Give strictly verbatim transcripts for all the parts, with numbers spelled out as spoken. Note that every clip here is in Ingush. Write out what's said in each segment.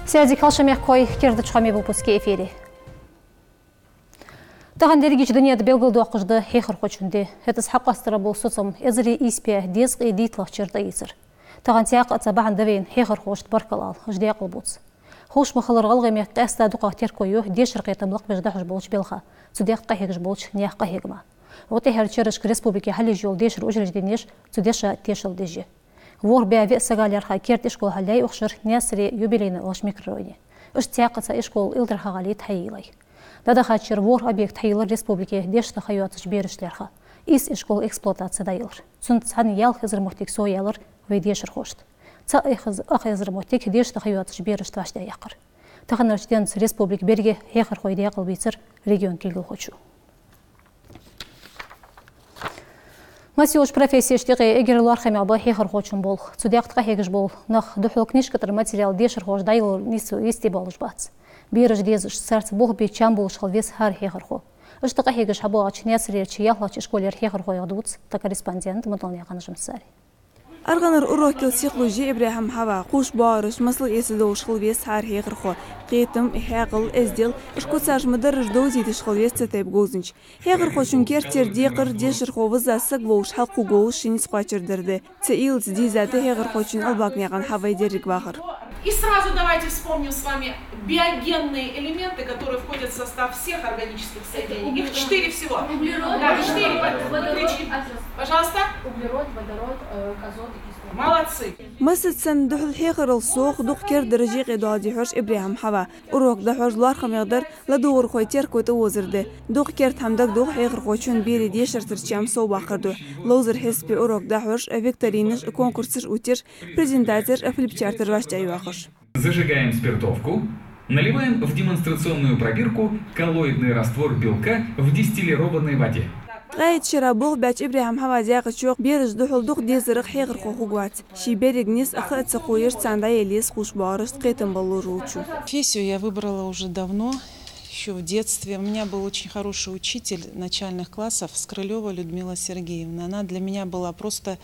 Сайре дика хийла шун, мехкахой, керда хоамий выпуск я эфире. Тахан дерригача дунен тӀа белгалдоаккхаш да хьехархочун ди. ХӀаьта из хьакъоастадара бола соцам эзар ийс бӀаь дезткъеи дийтталагӀча шера тӀаийцар. Тахан цхьаькха а цхьа бахьан да вайна хьехархошта баркал ала, уж даькъала бувца. Ховш ма хиллара, ГӀалгӀай мехка къаьстта дукхагӀа терко ю дешара кхетам лакхбеш дӀахьош болча балха, цу декъе къахьегаш болча наьха къахьегама. ГӀо тӀехьарча шерашка республике хьалъеш йола дешара учрежденеш цу деша тешал деш я. ВорхӀ бӀаь виъ сага лаьрхӀа керда ишкол хьалъяьй укх шера Наьсаре Юбилейни яхача микрорайоне. Иштта цхьаькха цхьа ишкол Илдарха-ГӀалий тӀа хьайийлай. ДӀадахача шера ворхӀ объект хьайийлар республике дешадаха йоацача берашта лаьрхӀа. Ийс ишкол эксплуатаце дӀаелар. Цунца цхьана ялх эзар моттиг совъяьлар вай дешархошта. Цхьа ах эз-, ах эзар моттиг дешадаха йоацача берашта вӀаштӀехьаяьккхар. Таханарча денца республика беррига хьехархой даькъала бийцар региона кулгалхочо. Масса йолча профессешта юкъе эггара лоархӀамегӀа ба хьехархочун болх. Цу декъе къахьегаш бола нах духхьал книжка тӀара материал дешархошта дӀаялар нийсса йисте болаш бац. Бераш дезаш, царца болх бе чам болаш хила веза хӀара хьехархо. Иштта къахьегаш хьабоагӀача Наьсарерча ялхлагӀча ишколера хьехархоех дувц тха корреспондент Муталнаькъан Жамсари. АргӀанара урокал сихлуш я ИбрахӀим Хьава. Кхувш боагӀараш масал эца долаш хила веза хӀара хьехархо. Кхетам, хьаькъал, эздел, уж куцаш ма дарра довзийташ хила веза цу тайпа говзанча. Хьехархочун керттера декхар дешархо визза саг волаш хьалкхувргволаш ший низ кхоачашдар да. Цу уйлаца дийзад хьехархочун Албакнаькъан Хьавай деррига вахар. И сразу давайте вспомним с вами биогенные элементы, которые входят в состав всех органических соединений. Их четыре всего. Углерод, да, четыре. Водород, водород, а, щас. Пожалуйста. Углерод, водород, э, азот и кислород. Молодцы. Массаза санна духхьал хьехарал совгӀа дукха кердадараш юкъедоаладе хьож ИбрахӀим Хьава. Урок дӀахьош лоархӀамегӀа дар ладувгӀархой терко тӀаозар да. Дукха керда хӀама дагадох хьехархочун берий дешархошца чам совбаккхар духьа. Ловзара хьисапе урок дӀахьош, викторинаш, конкурсаш оттаеш, презентацеш, флипчарташ вӀаштӀехьайоахаш. Зажигаем спиртовку, наливаем в демонстрационную пробирку коллоидный раствор белка в дистиллированной воде. Ткъаь итт шера болх баьча ИбрахӀим Хьава зӀамагӀчох берашта духьал дукха дезарах хьехархо хургвац. Ший беррига низ а ха а ца кхоаеш, царна дӀаеллалца кхувш боагӀарашта кхетам бе ловш волчо. Профессию я выбрала уже давно, ещё в детстве. У меня был очень хороший учитель начальных классов, Скрылёва Людмила Сергеевна. Она для меня была просто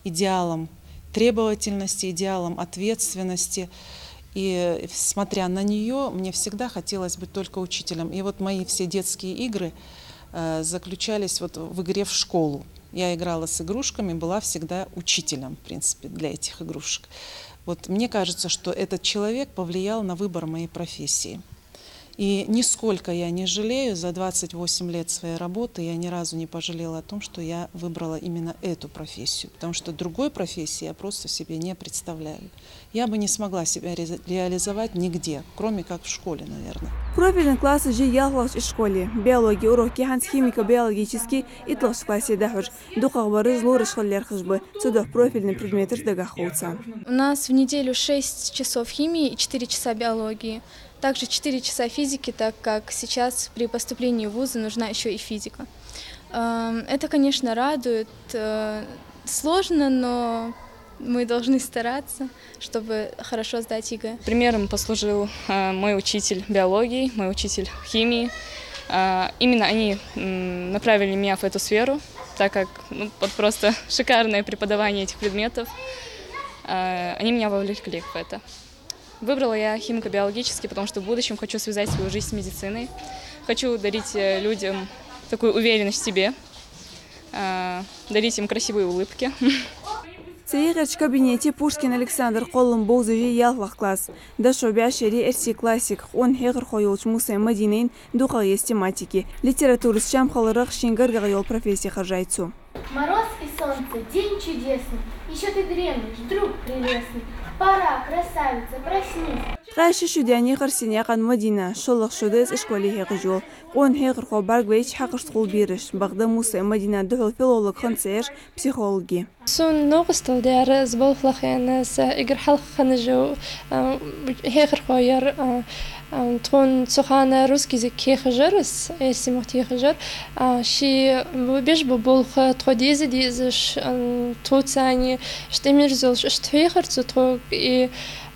идеалом требовательности, идеалом ответственности. И, смотря на неё, мне всегда хотелось быть только учителем. И вот мои все детские игры, э, заключались вот в игре в школу. Я играла с игрушками, была всегда учителем, в принципе, для этих игрушек. Вот мне кажется, что этот человек повлиял на выбор моей профессии. И нисколько я не жалею, за двадцать восемь лет своей работы я ни разу не пожалела о том, что я выбрала именно эту профессию, потому что другой профессии я просто себе не представляю. Я бы не смогла себя ре-, реализовать нигде, кроме как в школе, наверное. Профильни классаш я ялхлагӀча ишколе. Биологи урок я хӀанз химико-биологически итталагӀча классе дӀахьош. ДукхагӀбараш лораш хила лаьрхӀаш ба. Цудухьа профильни предметаш дагахьа ховш. У нас в неделю шесть часов химии и четыре часа биологии. Также четыре часа физики, так как сейчас при поступлении в вузы нужна ещё и физика. Эм, это, конечно, радует. Э, сложно, но мы должны стараться, чтобы хорошо сдать ЕГЭ. Примером послужил, э, мой учитель биологии, мой учитель химии. Э, именно они, м, направили меня в эту сферу, так как, ну, вот просто шикарное преподавание этих предметов. Э, они меня вовлекли в это. Выбрала я химико-биологический, потому что в будущем хочу связать свою жизнь с медициной. Хочу дарить, э, людям такую уверенность в себе, э, дарить им красивые улыбки. Цу егӀарча кабинете Пушкин Александра кхоллама бовзаш я ялхлагӀа класс. ДӀашо бӀаьшера я эрсий классик. Къона хьехархо йолча Мусай Мадинайна дукхагӀа еза тематика. Литератураца чам хиларах шийна гаргагӀа йола професси хержай цо. Мороз и солнце, день чудесный, ещё ты дремлешь, друг прелестный. Пора, красавица, проснись. Ткъаь ши шу даьннад Харсинаькъан Мадинас, шоллагӀа шу да из ишколе хьехаш йола. Къона хьехархо бӀаргавайча хьакъашта хул бераш. Бакъда Мусай Мадина духьал филолог хинна ца Ӏеш, психолог я. Сона новкъостал даьр из болх лахена, са эггара хьалха хинна жо, а, хьехархо яр, а, а, тхона цу хана русский язык хьехаш яр из, эрсий мотт хьехаш яр. А, ший беш бола болх тхо деза дезаш, а, тхоца цхьана иштта мерзолаш, иштта хьехар цо тхога, и,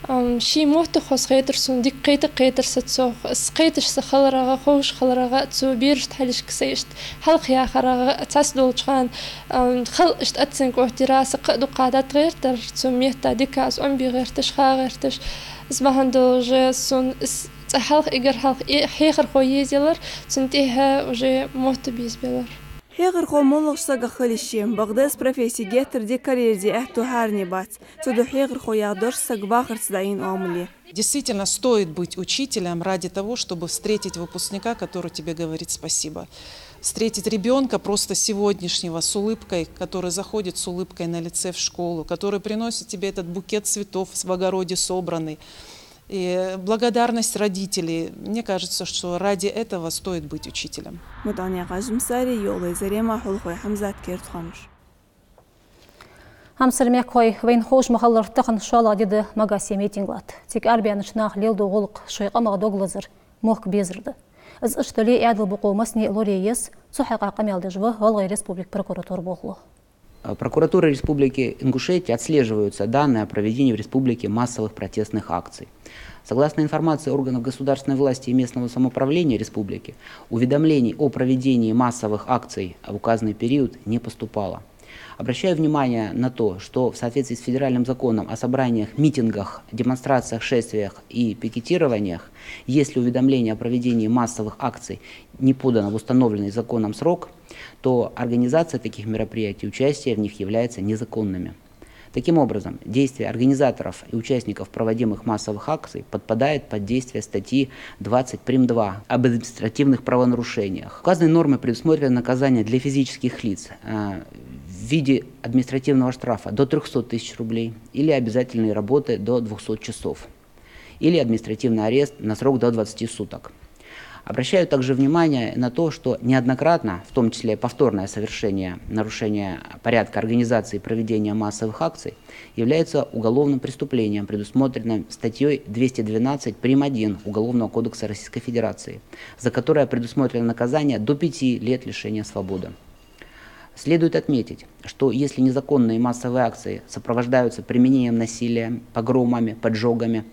а, ший моттах хоза хетар сона, дика кхета кхетар са цох, из кхеташ са хиларах, ховш хиларах, цу берашта хьалхашка са иштта хьалха яхарах, цхьацца долча хана, а, хала иштта оценка оттаяра, са кхы а дукха дӀатӀагӀертар цу метта, дика аз Ӏомабе гӀерташ, ха гӀерташ. Из бахьан долаш сона из цӀи хьалха, эггара хьалха хьехархо езаялар, цунна тӀехьа уже мотт безабелар. Хьехархо моллагӀча сагах хила йиш я, бакъда из професси геттара дика караерзае аьттув хӀаране бац. Цудухьа хьехархо яха дош сага вахарца дӀаийна оамал я. Действительно, стоит быть учителем ради того, чтобы встретить выпускника, который тебе говорит спасибо. Встретить ребёнка просто сегодняшнего с улыбкой, который заходит с улыбкой на лице в школу, который приносит тебе этот букет цветов в огороде собранный. И благодарность родителей. Мне кажется, что ради этого стоит быть учителем. МутӀалнаькъан Жимсари, Йовлой Зарема, Хулхой Хьамзат, Керда хоамаш. Хьамсара мехкахой, вайна ховш ма хиллара, тахан шоллагӀа ди да Магасе митинг латта. Цига арабаьннача наха леладу гӀулакх шоай къамах дог лазар, мохк безар да. Из иштта дале а, Ӏаьдала бокъо массане а лорае еза, цу хьакъехьа къамаьл деш ва ГӀалгӀай Республика прокуратура болхло. Прокуратурой Республики Ингушетия отслеживаются данные о проведении в республике массовых протестных акций. Согласно информации органов государственной власти и местного самоуправления республики, уведомлений о проведении массовых акций в указанный период не поступало. Обращаю внимание на то, что в соответствии с федеральным законом о собраниях, митингах, демонстрациях, шествиях и пикетированиях, если уведомление о проведении массовых акций не подано в установленный законом срок, то организация таких мероприятий, участие в них являются незаконными. Таким образом, действия организаторов и участников проводимых массовых акций подпадают под действие статьи двадцать прим. два об административных правонарушениях. Указанной нормой предусмотрено наказание для физических лиц, э, в виде административного штрафа до трёхсот тысяч рублей или обязательной работы до двухсот часов, или административный арест на срок до двадцати суток. Обращаю также внимание на то, что неоднократно, в том числе повторное совершение нарушения порядка организации и проведения массовых акций, является уголовным преступлением, предусмотренным статьёй двести двенадцать прим. один Уголовного кодекса Российской Федерации, за которое предусмотрено наказание до пяти лет лишения свободы. Следует отметить, что если незаконные массовые акции сопровождаются применением насилия, погромами, поджогами,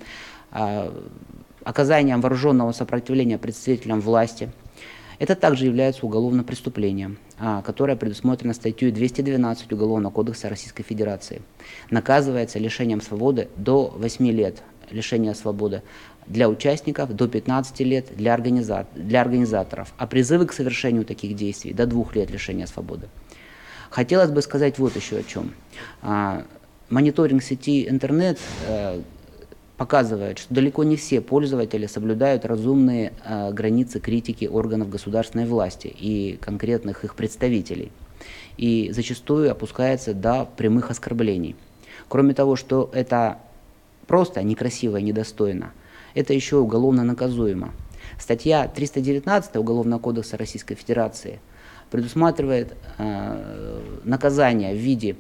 а, оказанием вооружённого сопротивления представителям власти, это также является уголовным преступлением, а, которое предусмотрено статьёй двести двенадцать Уголовного кодекса Российской Федерации. Наказывается лишением свободы до восьми лет лишения свободы для участников, до пятнадцати лет для организа-, для организаторов, а призывы к совершению таких действий до двух лет лишения свободы. Хотелось бы сказать вот ещё о чём. А, мониторинг сети интернет, э, показывает, что далеко не все пользователи соблюдают разумные, э, границы критики органов государственной власти и конкретных их представителей, и зачастую опускается до прямых оскорблений. Кроме того, что это просто некрасиво и недостойно, это ещё уголовно наказуемо. Статья триста девятнадцатая Уголовного кодекса Российской Федерации предусматривает, э, наказание в виде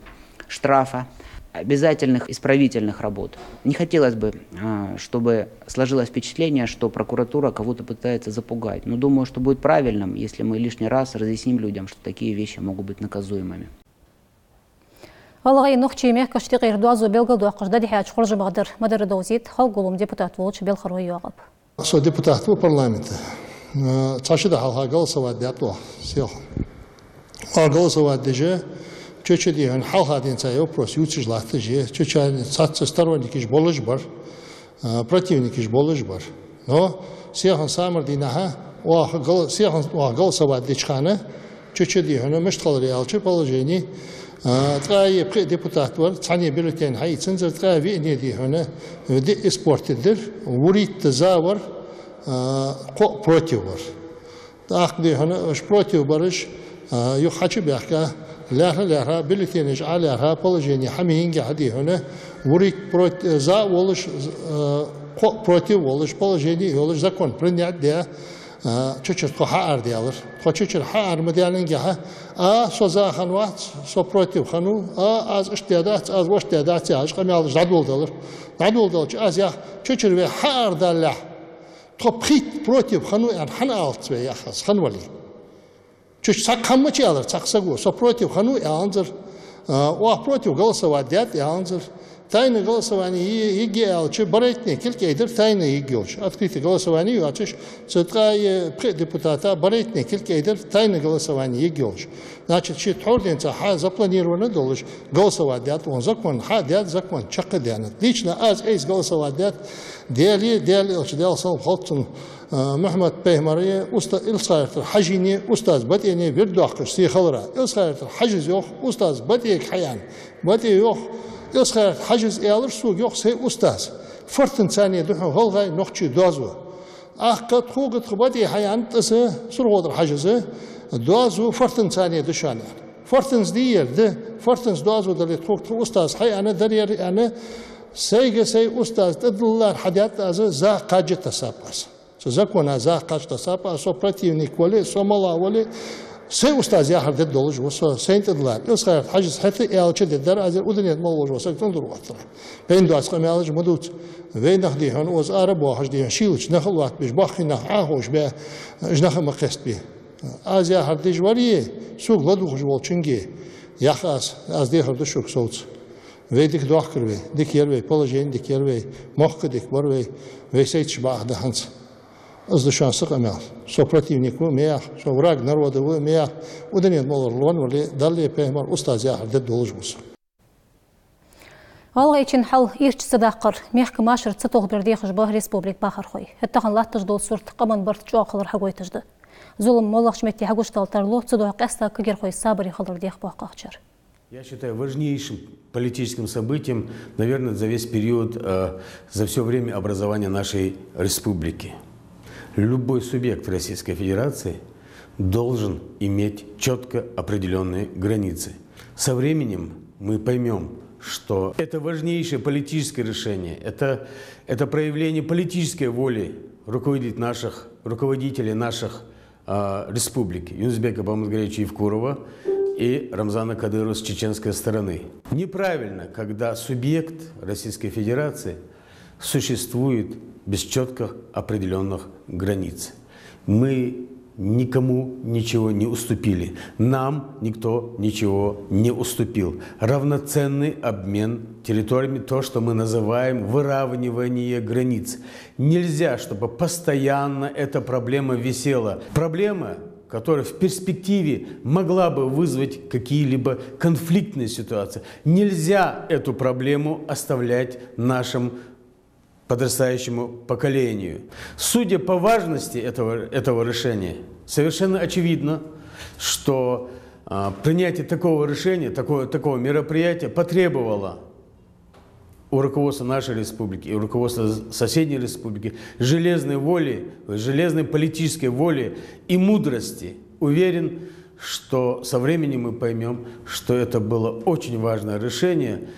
штрафа, обязательных исправительных работ. Не хотелось бы, э, чтобы сложилось впечатление, что прокуратура кого-то пытается запугать. Но думаю, что будет правильным, если мы лишний раз разъясним людям, что такие вещи могут быть наказуемыми. ГӀалгӀай, нохчий мехкашта юкъера доазув белгалдоаккхаш дӀадихьача хоржамах дар ма дарра довзийт Халкъа Гуллама депутат волча Белхарой Йоакъапа. Со депутат ва парламента. Э, цхьа ши ди хьалха голосовать даьд оаха, селхан. Оаха голосовать деш, чу-чу дий хьона хьалха денз цхьа вопрос ювцаш латташ я, чу-чу цхьацца сторонникаш болаш бар, э, противникаш болаш бар. Но селхан самар дийнахьа, оаха гол-, селхан оаха голосовать деча хана, чу-чу дий хьона мишта хилар аьлча положени, а, ткъаь пхи депутат вар, цхьанне бюллетень хьаийцанзар, ткъаь виъне дий хьона диъ испортить дир, вурийтта за вар, а, кхоъ против вар. ТӀаккха дий хьона уж против бараш, а, юха хьачубаьхка, лаьрхӀа-лаьрхӀа, бюллетенаш ӀолаьрхӀа, положени хьа ма хиннагӀа дий хьона, вурийтта прот-, за а волаш, а, кхоъ против волаш, положени а йолаш, закон принять даь, а, чу-чура тхо хьаарадаьлар. Тхо чу-чура хьаара ма даьннагӀа, а, со за хиннавац, со против хиннав, а, аз иштта даьдац, аз вешта даьдац яхаш къамаьлаш дӀадоладелар. ДӀадоладелча аз яхар, чу-чура вай хьаарадалалехь, тхо пхийтта против хиннав аьнна хӀана алац вай, яхар аз, хиннавале. Чу-чу цхьаккха хӀама ма аьлар цхьаккха саго, со против хиннав аьннзар, а, оаха против голосовать даьд аьннзар, Тайна голосовани е-, йига аьлча, барайтне кулг айдир тайна йига йолаш. Открытое голосовани йоацаш, цу ткъаь пхи депутата барайтне кулг айдир тайна голосовани йига йолаш. Значит, ши тхьор денца хьа запланировано долаш голосовать даьд, он закон хьа даьд, закон чакхдаьннад. Лично аз айса голосовать даьд, Даьлеи, Даьла элчеи, Даьла салам хилда цунна, а, Мухьаммад-пайхамареи, уста-, Илсхан-Юртара Хьажийи, устаз БатӀеи вирд доаккхаш се хилара. Илсхан-Юртара Хьажас йоах, устаз БатӀега хьаяьнна. БатӀе йоах, Илсхан-Юртара Хьажас аьлар сога, йоах, сай устаз. Фортанцане да хьона гӀалгӀай, нохчий доазув. Ахка тхога тха БатӀе хьаяьннад, тӀаса СурхотӀара Хьажас, доазув Фортанцане да шоана. Фортанца дий ер? Да. Фортанца доазув дале, тхога тха устаз хьаяьнна дар ер аьнна, сайга сай устаз тӀадиллар хьадаьд аз, за кхаьча тессаб аз. Со закона за кхаьча тессаб аз, со противник вале, со мала вале, сай устаз яхар дергдолаш ва со, сайна тӀадиллар. Илсхан-Юртара Хьажас хӀаьта аьлча дергдар аз, ер удане мел волаш вола саг цӀендар ваттара. Вайна доаца къамаьлаш ма дувца. Вай нах, дий хьона, укхаза ара а боахаш, дий хьона, шийлача нахал латтабеш, боккхий нах Ӏоховшабаь, уж нах а ма кхестабе. Аз яхар деш вар е, сога ладувгӀаш волчунга, йоах аз, аз дехар ду шуга совца. Вай дика доахкар вай, дика яр вай, положени дика яр вай, мохк дика бар вай, вай сайташ бакъахьа да хӀанз. Из да шоана са къамаьл. Со противник ва ма йоах, со враг народа ва ма йоах, удане мел волаш вале, Даьлеи пайхамареи, устаза яхар дергдолаш ва со. ГӀалгӀайчен хьал ийрча ца даккхар, мехка машар ца тохабар дехаш ба республика бахархой. ХӀаьта тахан латташ дола сурт къаман барт чӀоагӀа хилар хьагойташ да. Зулам моллагӀча метте хьагучадала тарлу, цудухьа къаьстта кагирхой сабаре хилар дех боккхагӀчар. Я считаю важнейшим политическим событием, наверное, за весь период, э, за всё время образования нашей республики. Любой субъект Российской Федерации должен иметь чётко определённые границы. Со временем мы поймём, что это важнейшее политическое решение, это, это проявление политической воли руководить наших, руководителей наших, а, республик, Юнус-Бека Баматгераевича Евкурова и Рамзана Кадырова с чеченской стороны. Неправильно, когда субъект Российской Федерации существует без чётко определённых границ. Мы никому ничего не уступили. Нам никто ничего не уступил. Равноценный обмен территориями, то, что мы называем выравнивание границ. Нельзя, чтобы постоянно эта проблема висела. Проблема, которая в перспективе могла бы вызвать какие-либо конфликтные ситуации. Нельзя эту проблему оставлять нашим подрастающему поколению. Судя по важности этого, этого решения, совершенно очевидно, что, а, принятие такого решения, такого, такого мероприятия потребовало у руководства нашей республики и у руководства соседней республики железной воли, железной политической воли и мудрости. Уверен, что со временем мы поймём, что это было очень важное решение,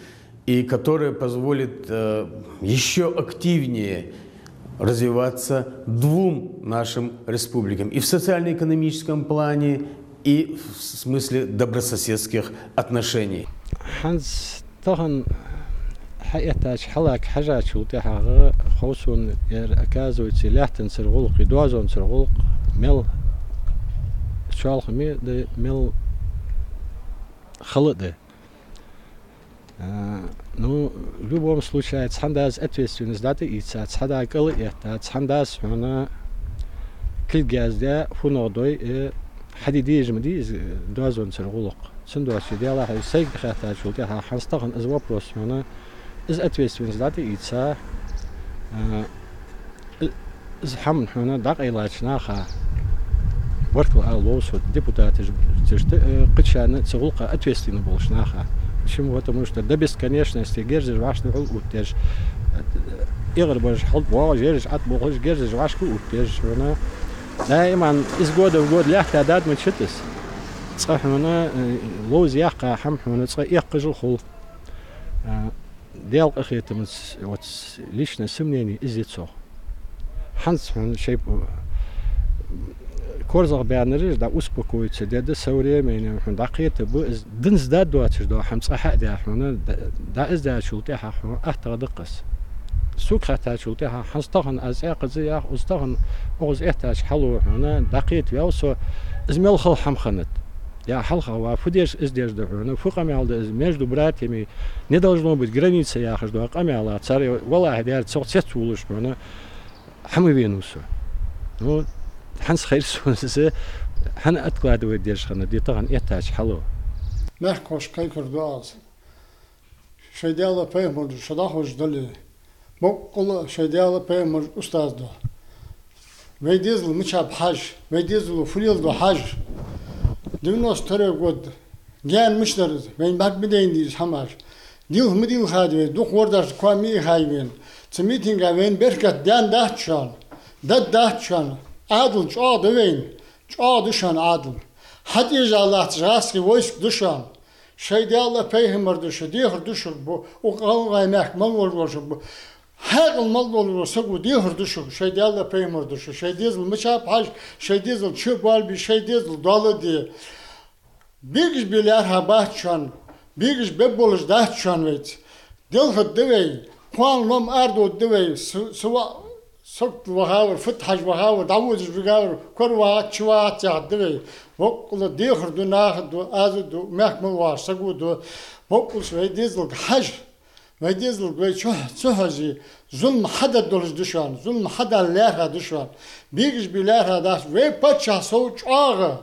и которое позволит, э, ещё активнее развиваться двум нашим республикам и в социально-экономическом плане, и в смысле добрососедских отношений. ХӀанз тахан хьаэттача хьалага хьежачул тӀехьагӀа хов сона, ер, оказывается, лаьттанцара гӀулакх, доазонцара гӀулакх мел чоалхаме да, мел хала да. А, ну, в любом случае, цхьан дас ответственность дӀатӀаийца, цхьан да кӀал а этта, цхьан дас хьона кулг яздаь, фуннагӀа дой, э, хьаде дезаш ма дий из доазонцара гӀулакх. Цудухьа Даьлахьа, сайга хаьттачул тӀехьагӀа хӀанз тахан из вопрос хьона, из ответственность дӀатӀаийца, а, из хӀама хьона дӀакъайлача наха, баркал ала лов со депутаташ, царна, э, кхычарна цу гӀулакха ответственни болча наха. Почему? Потому что до бесконечности герзаш вӀашта хьал оттадеш, э, эгӀар бараш хьалбоагӀаш, ераш ӀотӀабохаш, герзаш вӀашка оттадеш хьона. Даиман из года в год лаьтта дад ма читас. Цкъа хьона, э, ловза яьккха хӀама хьона цкъа эккхажал хул. А, Даьла къахетамца, вот, личное сомнение из я цох. ХӀанз хьона шоай корзагӀбаьннараш дӀа успокоиться дергда, со временем хьона дӀакхетаргба из, динца да доацаш дола хӀама цкъа хьа а даь хьона, дӀа-, дӀа из даьчул тӀехьагӀа хьона аттагӀа да-кх из. Сога хаьттачул тӀехьагӀа, хӀанз тахан аз цӀаькхаза ях, укхаза тахан, укхаза эттача хьало хьона дӀакхетаваьв со, из мел хала хӀама хиннад. Я хьалха ва, фу деш из деш да хьона, фу къамаьл да из, между братьями не должно быть границы яхаш да къамаьла, цар валахь дер цох цец вулаш хьона, хьама венав со. Ну, хьанс хайр сона из, хьана откладывать деш хана, ди тахан эттача хьало. Мехкош кайкар ду аз. Шоай Даьла пайхамар ду, шо дӀахьош дале. Боккъала шоай Даьла пайхамар устаз ду. Вай дезал мичаб хьажа, вай дезало фу леладу хьажа. Девяносто второй год. Гаьна мича дар из, вайна бӀарг ма дайна дийза хӀамаш. Дилха ма дилхад вай, дукха вордашта коа ма ийхай вайна. Цу митинга вайна беркат даьнна дац шоана, дад дац шоана. Ӏадал чӀоагӀа да вайна, чӀоагӀа да шоана Ӏадал. ХьатӀаежа латташ гӀазкхий войск да шоана. Шоай Даьла пайхамар ду шо, дехар ду шуга бу, укх гӀалгӀай мехка мел волаш вола шуга бу. Хьаькъал мел долаш вола саг ва, дехар ду шуга, шоай Даьла пайхамар ду шо, шоай дезал мичаб хьажа, шоай дезал чу а боалабе, шоай дезал доал а де. Бегаш бе лаьрхӀа бац шоана, бегаш бе болаш дац шоана вайца. Делхаргда вай, кхоана лом арадоаргда вай, с-, с-, ва-, сагот вахавар, фуд хьажа вахавар, дӀавозаш вигавар, кора вагӀац, чу вагӀац яхаргда вай. Боккъала дехар ду, наха ду, аз а ду, мехка мел воагӀаш саго а ду. Боккъалаш вай дезалга хьажа, вай дезалга вай чу, цу хьажа, зулам хьадар долаш да шоана, зулам хьадала лаьрхӀа да шоана. Бегаш бе лаьрхӀа дац, вай паччахь сов чӀоагӀа,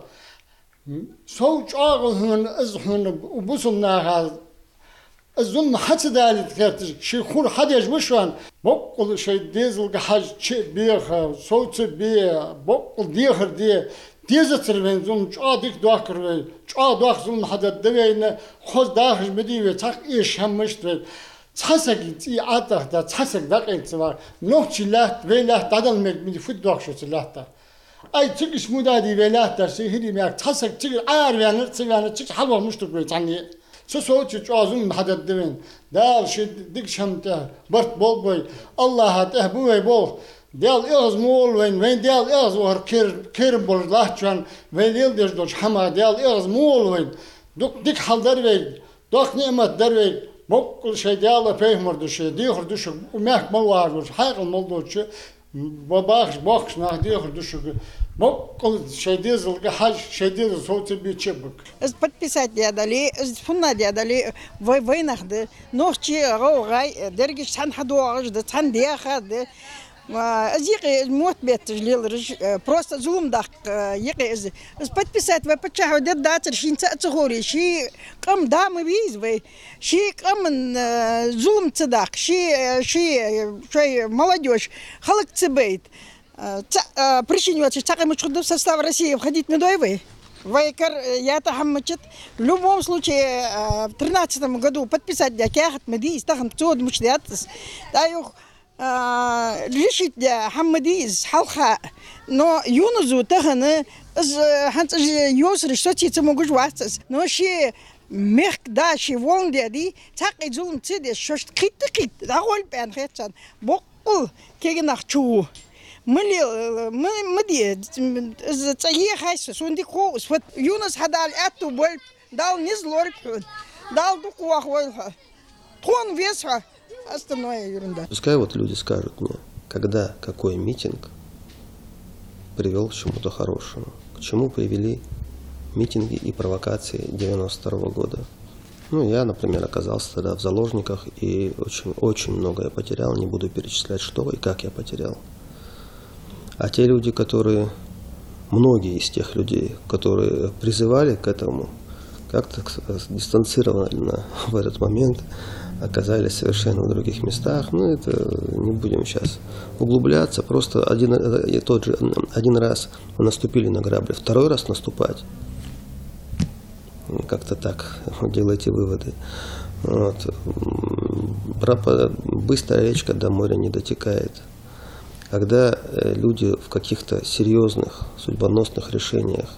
сов чӀоагӀа хьона, из хьона бусалба наха, из зулам хьа ца далийта гӀерташ, ший хур хьадеш ва шоана. Боккъала шоай дезалга хьажа, чу а беха, сов ца бе, боккъала дехар де. Дезацар вайна зулам, чӀоагӀа дика доахкар вай, чӀоагӀа доккха зулам хьадаргда вайна, хоза дахаш ма дий вай, цхьаккха эшаш хӀама мишта вай. Цхьа саг цӀий ӀатӀахьда, цхьа саг дӀакъайла ца вар. Нохчий лаьтта, вай лаьтта дӀадала мег ма дий, фуд дохк шо цу лаьтта. Ай, цига ишта ма дадий вай лаьтташ, сий хӀирий мег, цхьа саг цига Ӏараваьннар, ца ваьннар, цига хьалваха муштуг вай цхьанне. Цу совци чӀоагӀа зулам хьадаргда вайна. Дала ший дикача хӀаман тӀа барт болба вай. АллахӀа тӀехьа ба вай болх. Даьла эгӀаз ма волва вайна. Вайна Даьла эгӀаз вахар кхер-, кхерам болаш латт шоана. Вай леладеш долча хӀамах Даьла эгӀаз ма волва вайна. Дукха дика хьал дар вайга. Доккха ниӀмат дар вайга, боккъала шоай Даьла пайхамар ду шо, дехар ду шуга, укх мехка мел вагӀаш волча, хьаькъал мел долча, ба-, бахаш боккхача наха дехар ду шуга, боккъала шоай дезалга хьажа, шоай дезал сов ца бе чу а бага. Из подписать даь дале, из фуннагӀа даь дале, вай, вайнах да, нохчий, гӀалгӀай, дерригаш цхьана хьадоагӀаш да, цхьана даьха да. А, из юкъе из мотт бетташ лелараш, э, просто зулам даккха, э, юкъе из. Из подписать вай паччахьо дергдацар, шийна цаӀ ца ховре, ший къам да ма вий из вай. Ший къаман, э, зулам ца даккха, ший, э, ший, э, шоай молодёжь хӀалак ца байта. Э, цаӀ, э, причина йоацаш цхьаккха мича хургда, в состав России входить ма дой вай. Вай кара, э, ята хӀама мичад. В любом случае, э, в тринадцатом году подписать даь каьхат ма дий из, тахан цо да мича даьд из. ТӀаюх а, решить даь хӀама ма дий из хьалха. Но Юнуса тахан из, э, хӀанз из йовсараш соци ца могаш вац из. Но ший мехка да, ший волн де дий, цхьаккха зулам ца деш, шоашта кхийтта-кхийтта, дӀагӀолла пӀаьнна хет царна. Боккъала кегий нах чу гӀо. Ма ле-, ма, ма де, из цӀа ехай со, сона дика хов из. Вот Юнус хьадала аьттув болба, Дала низ лоргба хьона. Дала дукха вахавойла хьо. Тхона веза хьо. Остальное ерунда. Пускай вот люди скажут мне, когда какой митинг привёл к чему-то хорошему. К чему привели митинги и провокации девяносто второго года? Ну, я, например, оказался тогда в заложниках и очень, очень многое потерял. Не буду перечислять, что и как я потерял. А те люди, которые, многие из тех людей, которые призывали к этому, как-то с-, дистанцированно в этот момент оказались совершенно в других местах. Ну, это не будем сейчас углубляться. Просто один, э, и тот же, м, один раз мы наступили на грабли, второй раз наступать. Как-то так. Делайте выводы. Вот. М, пропа-, быстрая речка до моря не дотекает. Когда, э, люди в каких-то серьёзных, судьбоносных решениях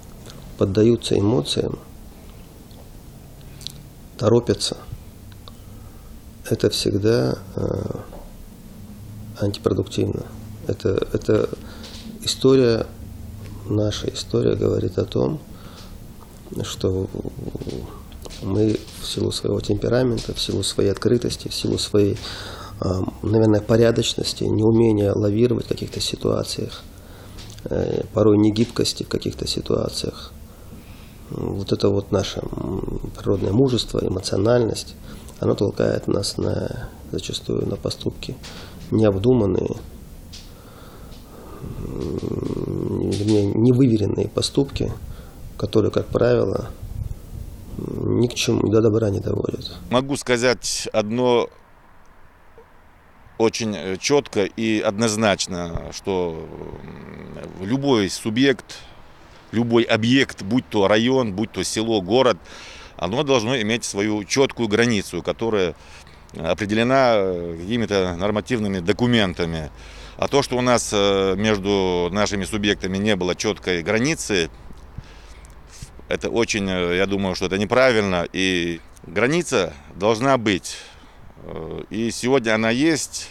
поддаются эмоциям, торопятся, это всегда, э, антипродуктивно. Это, это история, наша история говорит о том, что мы в силу своего темперамента, в силу своей открытости, в силу своей, а, наверное, порядочности, неумения лавировать в каких-то ситуациях, э, порой негибкости в каких-то ситуациях, Вот это вот наше, м, природное мужество, эмоциональность, оно толкает нас на, зачастую на поступки необдуманные, м, вернее, невыверенные поступки, которые, как правило, м, ни к чему, до добра не доводят. Могу сказать одно очень, э, чётко и однозначно, что, м, любой субъект, любой объект, будь то район, будь то село, город, оно должно иметь свою чёткую границу, которая определена, э, какими-то нормативными документами. А то, что у нас, э, между нашими субъектами не было чёткой границы, это очень, э, я думаю, что это неправильно. И граница должна быть. Э, и сегодня она есть.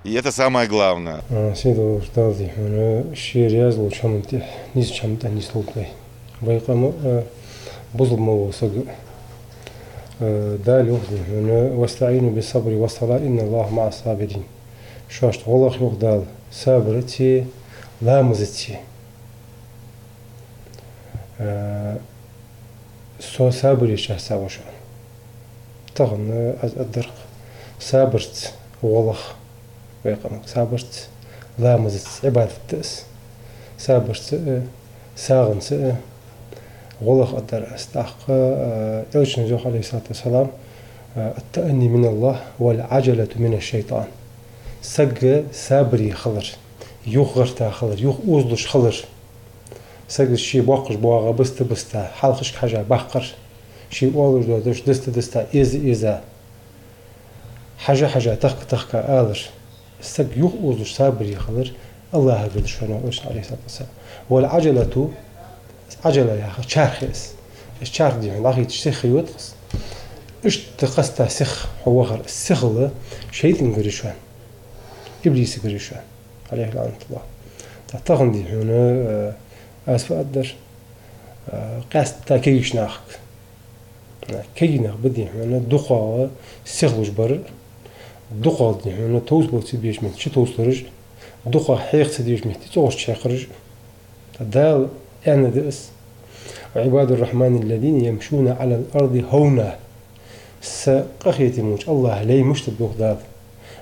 И это самое главное. А, сийдолча Дала, дий хьона, ше раьза волча хӀаман тӀа, нийсача хӀаман тӀа нийслолда вай. Вай къам а, бусалба ма вола саг а. Э, Дала йоах, дий хьона: «واستعينوا بالصبر والصلاة إن الله مع الصابرين». Шоашта гӀо лаха, йоах Дала, сабарцеи ламазцеи. Э, Со сабарийчарца ва шоана. Тахан аз аргдар-кх: сабарца гӀо лаха вай къамага, сабарца, ламазца, Ӏибадат да из. Сабарца а, сагӀанца а гӀо лаха аргдар аз. ТӀаккха, а, Элчано йоах, عليه الصلاة والسلام: «التأني من الله والعجلة من الشيطان». Саг сабаре хилар, юхагӀерта хилар, юха озалуш хилар. Сага ше боаккхаш боагӀа биста-биста, хьалхашка хьежа баккхар. Ше оалаш дола дош диста-диста, эза-эза, хьежа-хьежа, тахка-тахка алар. Саг юха озалуш сабаре хилар АллахӀагара да шоана, йоах Элчано, عليه الصلاة والسلام. «والعجلة», Ӏаджала яхар чарх я из. Из чарх, дий хьона, дӀахайташ сиха йода-кх из. Иштта къаьстта сиха хьо вахар. Сихал шайтӀагара я шоана, иблисагара я шоана, عليه لعنة الله. ТӀаккха тахан, дий хьона, э, аз фу аргдар, э, къаьстта кагийча нахага. Кагий нах ба, дий хьона, дукхагӀа сихлуш бар, дукхагӀа, дий хьона, товсалца безача метте чутовсалуш, дукхагӀа хьекха ца дезача метте цӀогӀарча хьекхараш. Дала аьннад из: «وعباد الرحمن الذين يمشون على الأرض هونا». Са къахетаме волча АллахӀа лай мишта ба, йоах Дала,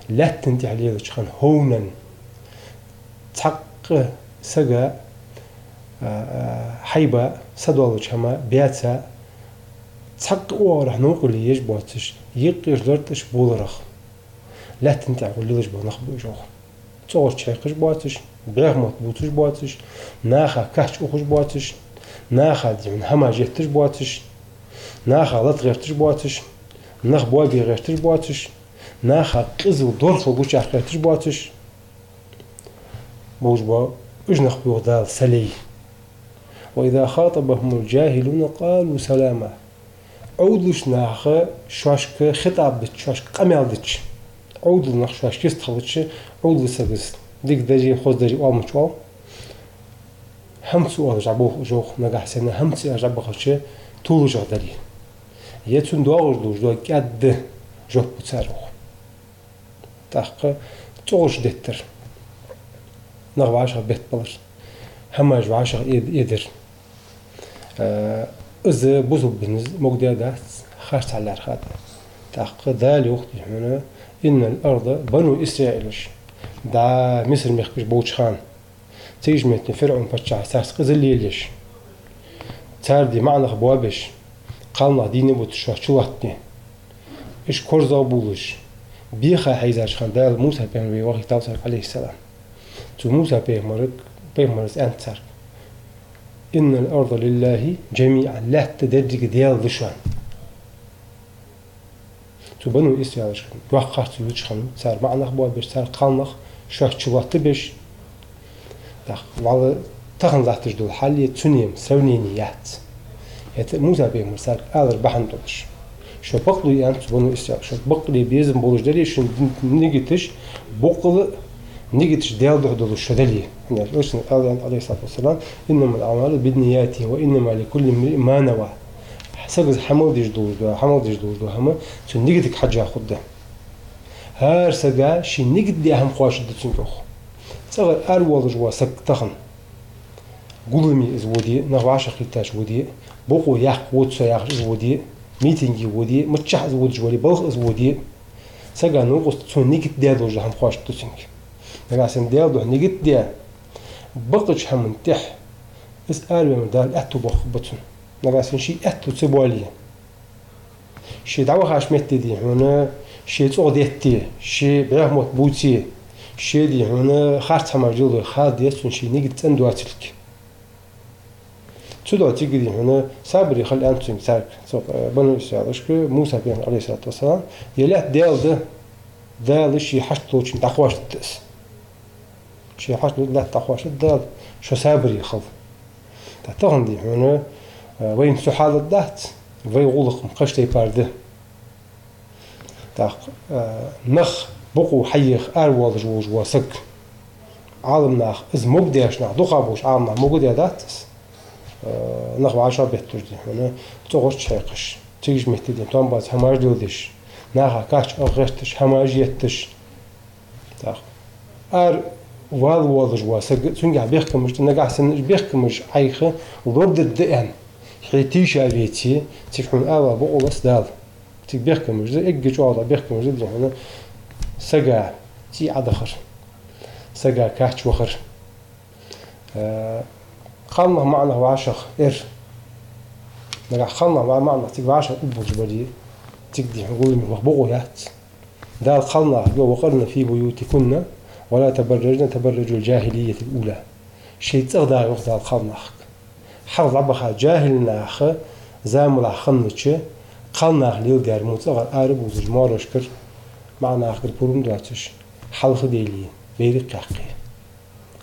лаьттан тӀа лелача хана хӀовнан. Цхьаккха сага, а, а, хьайба, са долча хӀама баьца, цхьаккха оагӀорахьа новкъарле еш боацаш, юкъерча лартӀаш боларах. Лаьттан тӀа гӀолла лелаш бола нах ба уж, йоах. ЦӀогӀарча хьекхаш боацаш, бӀеха мотт бувцаш боацаш, наха кач ухаш боацаш, наха, дий хьона, хӀамаш етташ боацаш, наха лата гӀерташ боацаш, нах боабе гӀерташ боацаш, наха къизал, дорхал гучаяха гӀерташ боацаш болаш бола уж нах ба, йоах Дала, са лай. «وإذا خاطبهم الجاهلون قالوا سلاما». Ӏовдалча наха шоашка хитӀаб дича, шоашка къамаьл дича, Ӏовдала нах шоашка йистхилча, Ӏовдала саго дика дарий, хоза дарий оал мича оал, хӀама ца оалаш дӀаболх уж, йоах, нагахьа санна хӀама ца оалаш дӀабахача, тулужагӀа дале. Е цунна доагӀаш долаш дола кӀаьда жоп лу цар, йоах. ТӀаккха цӀогӀарча деттар, нах вӀашагӀ бетбалар, хӀамаш вӀашагӀ эд-, эдар. Э, из бусалба дино могадаь дац, харцахьа лаьрхӀад. ТӀаккха Дала йоах, дий хьона: «إن الأرض», Бану Исраилаш, дӀа Мисар мехка уж болча хана, цига метте ФирӀавн паччахьас царца къизал лелаеш, цар ди маӀа нах боабеш, кхалнах дийна буташ шоаш чулоаттабе, уж корзагӀбувлаш, беха хьийзача хана Дала Муса пайхамар вай вахийтав царга, عليه السلام. Цу Муса пайхамарга, пайхамара аьннад царга: «إن الأرض لله جميعا», лаьтта деррига Даьла да шоана. Цу Бану Исраилашка доккха харц хулача хана, цар маӀа нах боабеш, цар кхалнах шоаш чулоаттабеш, тӀаккха вӀалла тахан латташ дола хьал е цунна-м сравнени яц. ХӀаьта Муса пайхамара царга алар бахьан долаш: «Шо бакълув, — аьннад цу Бану Исраилага, — шо бакълув безам болаш дале, шун нигаташ боккъала а, нигаташ Даьла духьа долаш шо дале». Элчано аьннад, عليه الصلاة والسلام: «إنما الأعمال بالنيات وإنما لكل امرئ ما نوى». Саго хӀама деш долаш да, хӀама деш долаш да хӀама цун нигатага хьежжа хургда. ХӀара сага ший нигат даь хӀама кхоачаргда цунга, йоах. ЦӀагӀара аравоалаш вола саг тахан, Гуламе из воде, нах вӀашагӀкхийттача воде, бокъо яккха вода со яхаш из воде, митинге воде, миччахьа из водаш вале, балха из воде. Сага новкъост цун нигат даь долаш да хӀама ховш да цунга. Нагахьа санна Даьла духьа нигат даь, бакъача хӀаман тӀехьа из араваьнна Дала аьттув боаккхаргба цунна. Нагахьа санна ший аьттув ца боале, ше дӀавахача метте, дий хьона, ше цӀогӀа детте, ше бӀеха мотт бувце, ше, дий хьона, харц хӀамаш леладой хала деза цунна ший нигат цӀена доацилга. Цудухьа цига, дий хьона, сабаре хила аьннад цунга царга, цу, э, бану ИсраӀилашка, Муса пайхамар, Ӏалайхи ссалату вассалам, е лаьтта Даьла да, Дала ший хьашт долчунна дӀакхоачийтаргда из. Ший хьашт долчунна лаьтта дӀакхоачийтаргда Дала, шо сабаре хила. ТӀаккха тахан, дий хьона, э, вайна цу хьалат дац, вай гӀулакх-м кхыча тайпара да. ТӀаккха, э, нах бокъо хьаеха аравоалаш волаш вола саг, Ӏаламнах, из могадаьча наха, дукха болча Ӏаламнаха могадаь дац из. Э, нах вӀашагӀбетталуш, дий хьона, цӀогӀарча хьекхаш, цигача метте, дий хьона, товш боаца хӀамаш леладеш, наха кхаччалца гӀерташ, хӀамаш етташ. ТӀаккха аравала воалаш вола саг, цунгахьа бехкамаш да, нагахьа санна уж бехкамаш Ӏайха лорадергда аьнна, хье тийша веце, цига хьона ала бокъо лац Дала. Цига бехкамаш да, эггара чӀоагӀа бехкамаш да, дий хьона, сага цӀий Ӏодахар, сага кхаччалца вахар. Э, кхалнах маӀа нах вӀашагӀъер. Нагахьа кхалнах маӀа, маӀа нах цига вӀашагӀ уббалуш бале, цига, дий хьона, гуламе ваха бокъо яц. Дала кхалнахага йоах: «وقرن في بيوتكن ولا تبرجن تبرج الجاهلية الأولى». Шоай цӀагӀа дагӀа, йоах Дала кхалнахага. Хьалха дӀабаха джахил наха замалахь хиннача кхалнаха леладаьр мо цӀагӀара ара а бувзаш, моаршкара, маӀа нахагара пурам доацаш, хьалха а деле, байракх а яьккхе.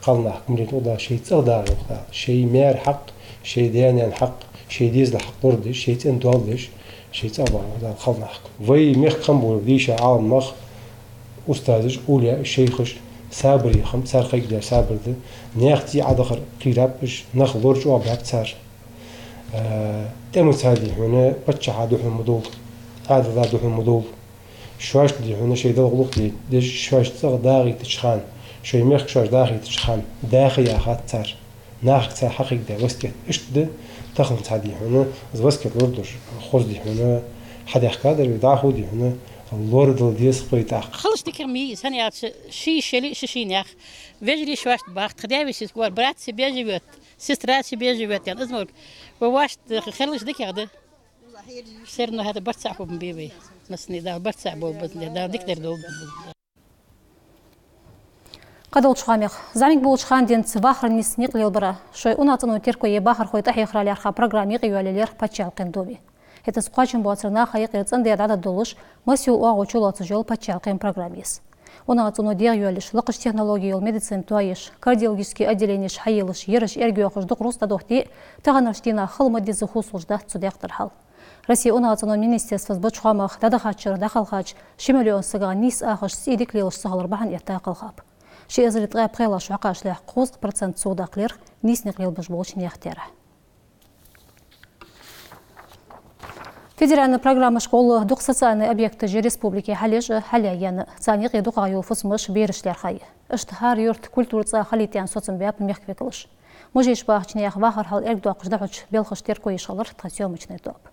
Кхалнахага ма леладе, йоах Дала, шоай цӀагӀа дагӀа, йоах Дала, шоай маьра хьакъ, шоай даь-наьна хьакъ, шоай дезала хьакъ лорадеш, шоай цӀен доал деш, шоай цӀагӀа багӀа, йоах Дала, кхалнахага. Вай мехка хинна болча дийша Ӏаламнах, устазаш, овлияаш, шайхаш сабаре хиннаб, цар кхайкадаьр сабар да. Наьха цӀий Ӏодахар кхераб уж, нах лора чӀоагӀбаьб цар. Э, тӀема ца, дий хьона, паччахьа духьал ма довла, Ӏаьдала духьал ма довла. Шоашта, дий хьона, шоай Даьла гӀулакх де деза, шоаш цӀагӀа дагӀийтача хана, шоай мехка шоаш дахийтача хана даха яхад цар. Нахага цар хьакхайкадаь васкет иштта да, тахан цхьа, дий хьона, из васкет лорадеш, хоза, дий хьона, хьадаьхкадар вай, дӀахо, дий хьона, лорадала деза-кх вай тӀаккха. Хилча дикагӀа ма йий из, хӀана аьлча ший-ший яле а ший-ший наьха, вежарий шоашта бахьа, тха даь-вешийс гор, брат себе живёт, сестра себе живёт, ян из морг, ва вашта хилча дикагӀа да. Всё равно хӀаьта барт цхьа хургба вай. Нас не дал барт цхьа болба, не дал дикадар долба. Кхыдолча хоамех. ЗӀамига болча хана денз вахара нийса никъ лелабара, шоай унахцӀено терко е бахархой тӀахьехара лаьрхӀа программа юкъейоалаяьй Паччахьалкхен Думе. ХӀаьта из кхоачам боацар наха юкъера цӀенде дӀадоалаш, масса йола оагӀув чулоацаш йола паччахьалкхен программа я из. УнахцӀено дегӀайоалаеш, лакхача технологеш йола медицина тоаеш, кардиологически отделенеш хьаелаш, ераш эргайоахаш дукха рузкъа дӀадохийте а, таханарча дийнахьа хала ма деззара хувцалуш дац цу декъера хьал. Россе унахцӀенон министерствос боча хоамах дӀадахача шера дӀакхелхача ши миллион сагах нийса ахаш цӀий дика лелаш ца хилар бахьан этта кхелхаб. Ши эзари ткъаь пхелагӀча шера кхозткъа процент совдаккха лаьрхӀа нийса никъ лелабеш болча наьха терахь. Федеральни программашка гӀолла дукха социальни объекташ я республике хьалъеш а, хьалъяь а. Царна юкъе дукхагӀа йола фусамаш бераш лаьрхӀа я. Иштта хӀара юрта культура цӀа хилийта аьнна соцам баьб мехка векалаша. Мужича бахача наьха вахара хьал эргадоаккхаш дӀахьоча белхашта терко еш хилар тха съёмочни тоаба.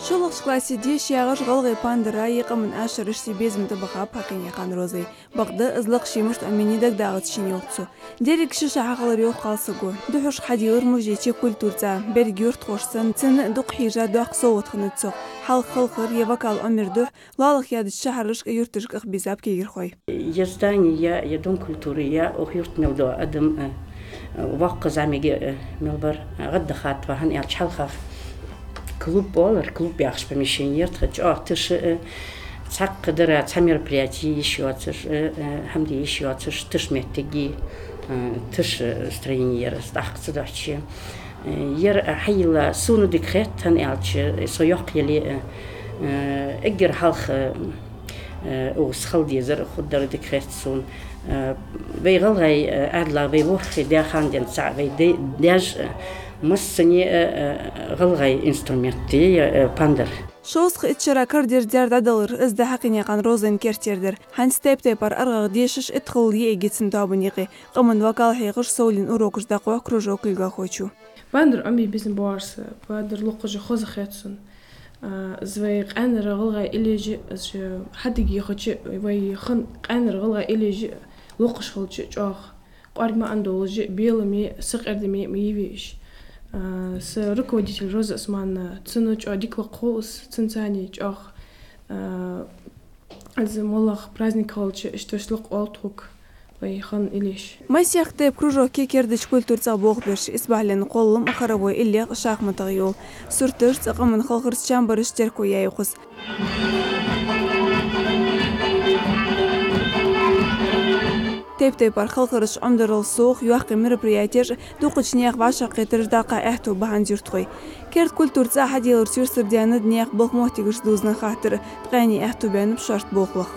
ШоллагӀча классе деша ягӀаш гӀалгӀай пандара е къаман ашарашца безам тӀабахаб Хьакъинаькъан Розай. Бакъда, из лакха ше мишта Ӏомайий дагадоагӀац шийна, йоах цо. Деррига шоаш хьахилар, йоах кхалсаго. Духхьашха хьадийлар мужиче культура цӀа. Берригаш юртахоша санна, цунна а дукха хьежа доккха совгӀат хиннад цох. Хьалха халхар е вокал Ӏомаяра духьа, лоалахьа даьча шахьарашка, юрташка ах безаб кегирхой. Ер здани я, ер Дом культуры я, укх юрта мел дола адам, э, э, воккха зӀамига, э, мел бар, э, гӀаддахад тхо, хӀана аьлча хьалхагӀа клуб оалар, клуб яхаш помещени яр тха, чӀоагӀа тиша, э, цхьаккха дара цхьа мероприяти йиш йоацаш, э, э, хӀама де йиш йоацаш, тиша моттиг, э, тиша, э, строени яр из, тӀаккха цудухьа. Э, ер, э, хьайийлла сона дика хет, хӀана аьлча, э, со йоккха яле а, э, э, эггара хьалха, э, э, укхаза хила дезар, хургдар дика хет сона. Э, вай гӀалгӀай, э, Ӏаьдала вай ворхӀе даь хана денз цхьа вай даь-, даьша, э, массане а, э, э, гӀалгӀай инструмент я, э, пандар. Шовзткъеи итт шера кардерзар дӀадалар, из дӀахьакхийна кхы Розан керттера дар. ХӀанз тайп-тайпара аргӀагӀа дешаш, иттхилла йиӀиг я цун тоабан юкъе. Къаман вокал хьехаш, совленна урокаш дӀакхухь кружок кулгалхочо. Бандер Ӏомабе безам боагӀар са, бандер локхаш хоза хет сона. А, из вай къаьнара гӀалгӀай иллеш, из хьадиге хача, вай хин къаьнара гӀалгӀай иллеш локхаш хилча чӀоагӀа кӀоарга маӀан долаш, беламе, сакъердаме ма йий уж. А, са руководитель Роза Османовна, цунна чӀоагӀа дика лакха хов аз, цунца цхьана чӀоагӀа, а, из моллагӀа праздник хилча, иштта лакха оал тхога вай хин иллеш. Масех тайпа кружоке кердача культура цӀагӀа болх беш, исбахьален кхоллам а, хоровой иллех а, шахматех йола сурташ, цӀаккха а къаман халхарча чамбараш терко яь я укхаза. Тайп-тайпара халхараш Ӏомадарал совгӀа, йоккхий мероприятеш, дукхача наьха вӀашагӀкхетараш дӀакхухьа аьттув ба хӀанз юртахой. Керда культура цӀа хьаделларца юстардаьннад наьха балха моттигашца дувзаденна хаттар, ткъаьне аьттув баьннаб шортта болхлох.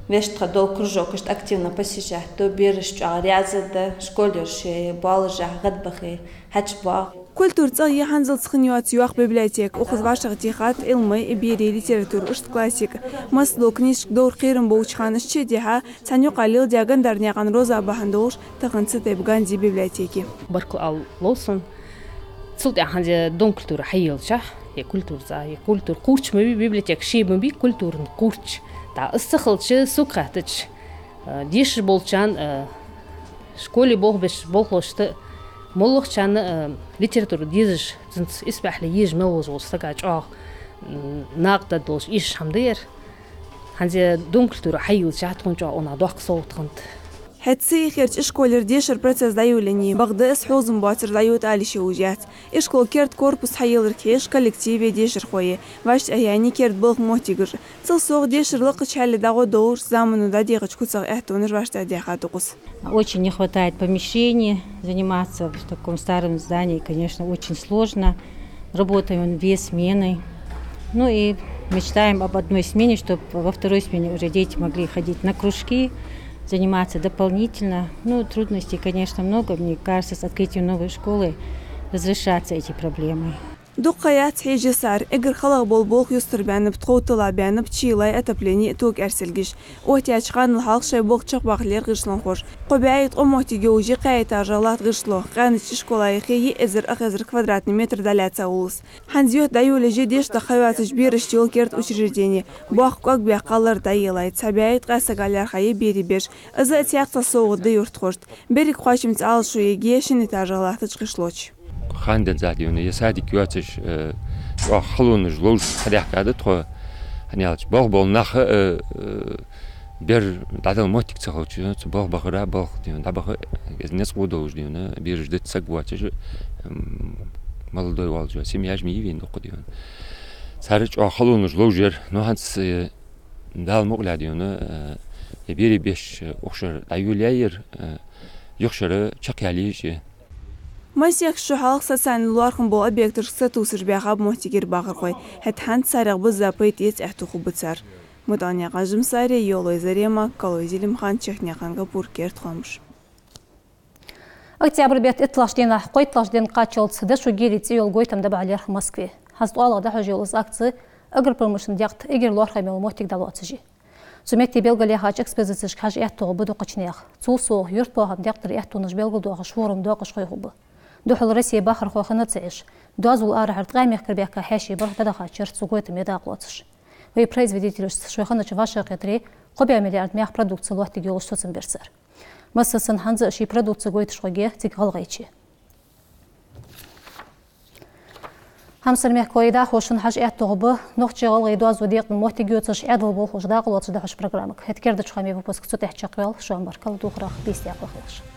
Вешта тха дола кружокашта активно посещать ду, бераш чӀоагӀа раьза да, школера шоай боаллашехь гӀадбахе, хьачубоагӀа. Культура цӀагӀа я хӀанзалца хинна йоаца йоккха библиотека, укхаза вӀашагӀтехад Ӏилмай а, берий а литература, иштта классика. Массадола книжка довра кхерам болча хана иштта дехьа, цхьан юкъа леладаь Гандарнаькъан Роза бахьан долаш, тахан цу тайпа ганзи библиотеки. Баркал ала лов сона. Цул тӀехьагӀа хӀанз Дом культуры хьайийлача, е культура цӀа, е культура кхуврч ма бий, библиотека ше ма бий, культуран кхуврч. ТӀаккха из ца хилча, сога хаьттача, а, дешаш болчарна, а, школе болх беш болхлошта, моллагӀчарна, а, литература дезаш, цунца исбахьале езаш мел волаш волча сага чӀоагӀа, м, накъадаргдолаш, эшаш хӀама да ер. ХӀанз Дом культуры хьайийлача, тхона чӀоагӀа унахь доккха совгӀат хиннад. ХӀаьта цу юхерча ишколера дешара процесс дӀайолаеннай, бакъда из хьовзам боацар дӀайода ала йиш йолаш яц. Ишкола керда корпус хьаелларга хьежаш коллектив а, дешархой а, вӀаштӀехьаяьннай керда балха моттигаш. Цул совгӀа дешар лакхача хьале дӀагӀо долаш, замано дӀадехача куцах аьттонаш вӀаштӀехьадаьхад укхаза. Очень не хватает помещений, заниматься в таком старом здании, конечно, очень сложно. Работаем две смены. Ну и мечтаем об одной смене, чтоб во второй смене уже дети могли ходить на кружки, заниматься дополнительно. Ну, трудностей, конечно, много. Мне кажется, с открытием новой школы разрешатся эти проблемы. Дукха ха яц хьежа йисар, эггара халагӀа бола болх юстарбаьннаб, тхов тилла баьннаб чилай отоплени, ток эрсилгаш. Оттаяьча ханал хьалха шоай болх чакхбаккха лаьрхӀар гӀишлонхоша. Кхо бӀаьи ткъо моттиге уже кхаь этажах латт гӀишло, къаьнача ишколаи хеи эзар ах эзар квадратный метр дӀалаьца уллас. ХӀанз йотта дӀайолаеш я дешархой ха йоацача берашта йола керда учреждени. Боккха кӀоаг баьккха лар дӀаеллай, цхьа бӀаьи ткъаь сага лаьрхӀа я берий беш. Из а цхьаькха цхьа совгӀат да юртахошта. Берригаш кхоачамца Ӏалашо ергья шин этажах латтача гӀишло чу. Ханден зад юна, е садик йоацаш, э, чӀоагӀа халонаш ловш хьадаьхкад тхо. ХӀана аьлча, балха бола нах, э, э, бер дӀадала моттиг ца хилча, цу балха бахара балха дийна дӀабаха, из низ гӀо долаш дийна, бераш дита саг воацаш, м, молодой волча семьяш ма йий вайна дукха дийна. Цар чӀоагӀа халонаш ловш яр, но хӀанз, э, Дала мукъалехь дийна, э, е берий беш, э, укх шера дӀайолаяьяр, э, юха шера чакхъяла езаш я. Масех шу хьалха социальни лоархӀам бола объекташка сатувсаш баьхаб моттигера бахархой. ХӀаьта хӀанз царех бизза пайда эца аьттув хургба цар. МутӀалнаькъан Жамсари, Йовлой Зарема, Калой Зелимхан, Чехнаькъан Гапур, «Керда хоамаш». Октябрь бетта итталагӀча дийнахьа кхойтталагӀча ден кхаччалца «Дошо гири» цӀи йола гойтам дӀабахьа лерхӀ Москве. ХӀанз тӀоалагӀа дӀахьош йола из акци агропромышленни декъе эггара лоархӀаме йола моттиг дӀалоацаш я. Цу метте белгалъяьхача экспозицешка хьажа аьттув хургба дукхача наьха. Цул совгӀа юртбоахама декъера аьттонаш белгалдоахаш форум доакъашхой хургба. Духхьал Россе бахархой хинна ца Ӏеш, доазол арахьара ткъаь мехкара баьхка хьаьший барх дӀадахача шера цу гойтаме дакъа лоацаш. Вай производителашца шоай хиннача вӀашагӀкхетаре кхо бӀаь миллиард маьха продукци лоаттаргйолаш соцам бир цар. Массаза санна хӀанз а ший продукци гойташ хургья цига ГӀалгӀайче. Хьамсара мехка вай дахошна хьажа аьттув хургба нохчий-гӀалгӀай доазув декъа моттиг йоацаш, Ӏаьдала болхлоша дакъа лоацаш дӀахьош программага. ХӀаьта кердача хоамий выпуск цу тӀехьа чакхъяьлар, шоана баркал, духарах бийса даькъала хилалаш.